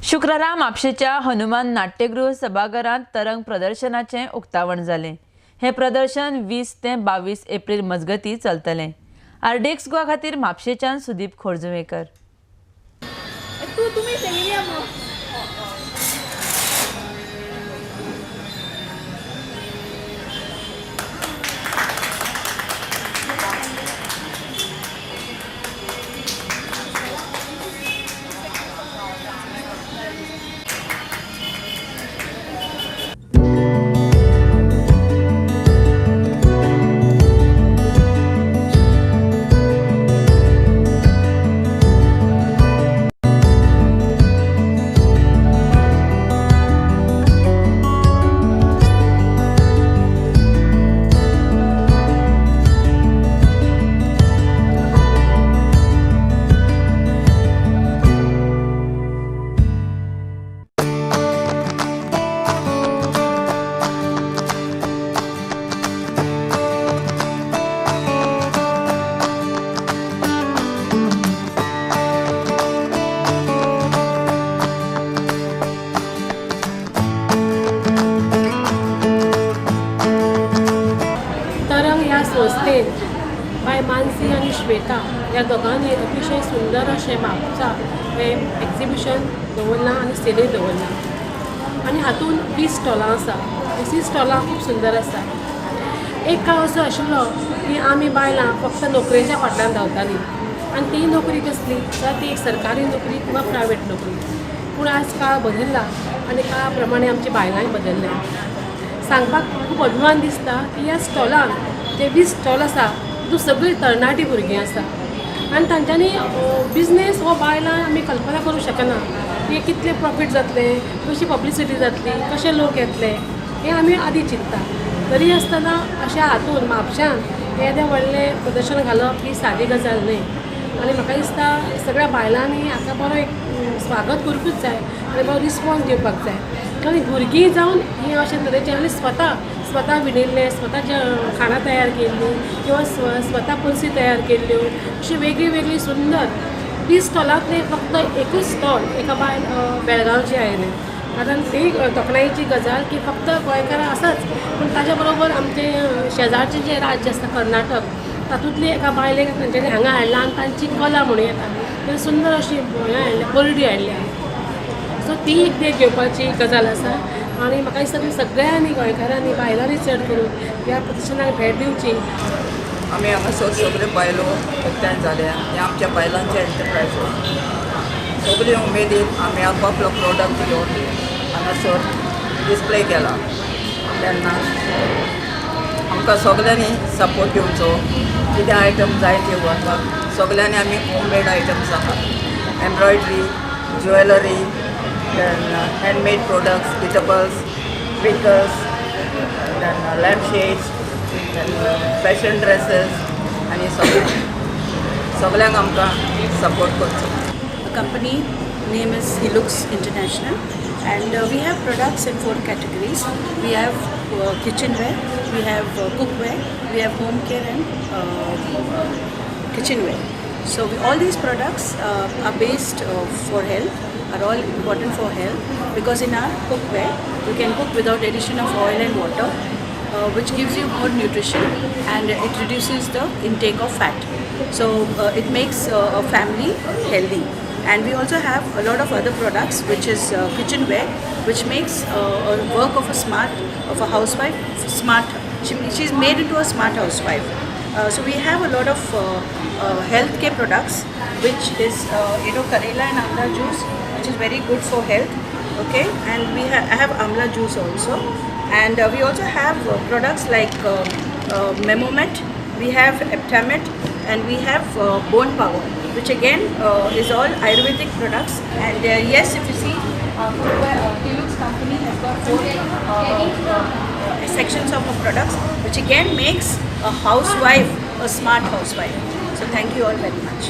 शुक्रारा म्हापशेच्या हनुमान नाट्यगृह सभाघरांत तरंग प्रदर्शनाचें उक्तावण जालें. हें प्रदर्शन 20 ते 22 एप्रील मजगतीं चलतलें. आरडीएक्स गोवा खातीर म्हापशेच्यान सुदीप खोर्जुवेकर. संस्थेन बाय मानसी आनी श्वेता ह्या दोगांनी अतिशय सुंदर अशें म्हापसा हें एक्जिबिशन दवरलां आनी सेलूय दवरलां आनी हातूंत 20 स्टॉलां आसा. 20 स्टॉलां खूब सुंदर आसा. एक काळ असो आशिल्लो की आमी बायलां फक्त नोकरेच्या फाटल्यान धांवतालीं आनी ती नोकरी कसली तर ती एक सरकारी नोकरी किंवा प्रायवेट नोकरी. पूण आज काळ बदल्ला आनी काळा प्रमाणे आमची बायलांय बदल्ल्या. सांगपाक खूब अभिमान दिसता की ह्या स्टॉलान जे 20 स्टॉल आसा तितूंत सगळीं तरणाटी भुरगीं आसा आनी तांच्यांनी बिजनेस हो बायलां आमी कल्पना करूंक शकना की कितले प्रॉफीट जातले, कशी पब्लिसिटी जातली, कशे लोक येतले हें आमी आदी चिंत्ता. तरी आसतना अशा हातून म्हापश्यान येदें व्हडलें प्रदर्शन घालप ही सादी गजाल न्हय आनी म्हाका दिसता सगळ्या बायलांनी हाका बरो एक स्वागत करूंकूच जाय आनी बरो रिस्पोन्स दिवपाक जाय. कारण भुरगीं जावन हीं अशे तरेचें आनी स्वता स्वता विणिल्लें, स्वता खाणां तयार केल्लीं किंवा स्वता पर्सी तयार केल्ल्यो अशी वेगळी वेगळी सुंदर 20 स्टॉलांतलें फक्त एकूच स्टॉल एका बायल बेळगांवचें आयलें. कारण ती तोखणायेची गजाल की फक्त गोंयकारां आसाच पूण ताज्या बरोबर आमचे शेजारचें जें राज्य आसता कर्नाटक तातूंतली एका बायलेक तांच्यांनी हांगा हाडला आनी तांची कला म्हणूं येता तें सुंदर अशी हें हाडल्या, बरडी हाडल्या. सो ती एक देख घेवपाची गजाल आसा आनी म्हाका दिसता तुमी सगळ्यांनी गोंयकारांनी बायलांनी चड करून ह्या प्रदर्शनाक भेट दिवची. आमी हांगासर सगळे बायलो एकठांय जाल्या हें आमच्या बायलांचें एंटरप्रायज. सगळे उमेदीन आमी आपआपलो प्रोडक्ट घेवन हांगासर डिस्प्ले केला. तेन्ना आमकां सगळ्यांनी सपोर्ट दिवचो. कितें आयटम जाय ते व्हरपाक सगळ्यांनी आमी होममेड आयटम्स आहा, embroidery, jewellery, then handmade products, eatables, speakers, then lamp shades, then fashion dresses आनी सगळ्यांक आमकां सपोर्ट करचो. The company name is Helux International and we have products in 4 categories. We have kitchenware, we have cookware, we have home care and kitchenware. So all these products are based for health, are all important for health, because in our cookware you can cook without addition of oil and water, which gives you more nutrition and it reduces the intake of fat. So it makes a family healthy. And we also have a lot of other products, which is kitchenware, which makes a work of a smart, of a housewife smart. She's made into a smart housewife. So we have a lot of healthcare products, which is Karela and Amla juice, which is very good for health. Okay, and I have Amla juice also, and we also have products like Memomet, we have Eptamet, and we have Bone Power, which again is all Ayurvedic products. And yes, if you see, Helux company has got 4 sections of our products, which again makes a housewife a smart housewife. So thank you all very much.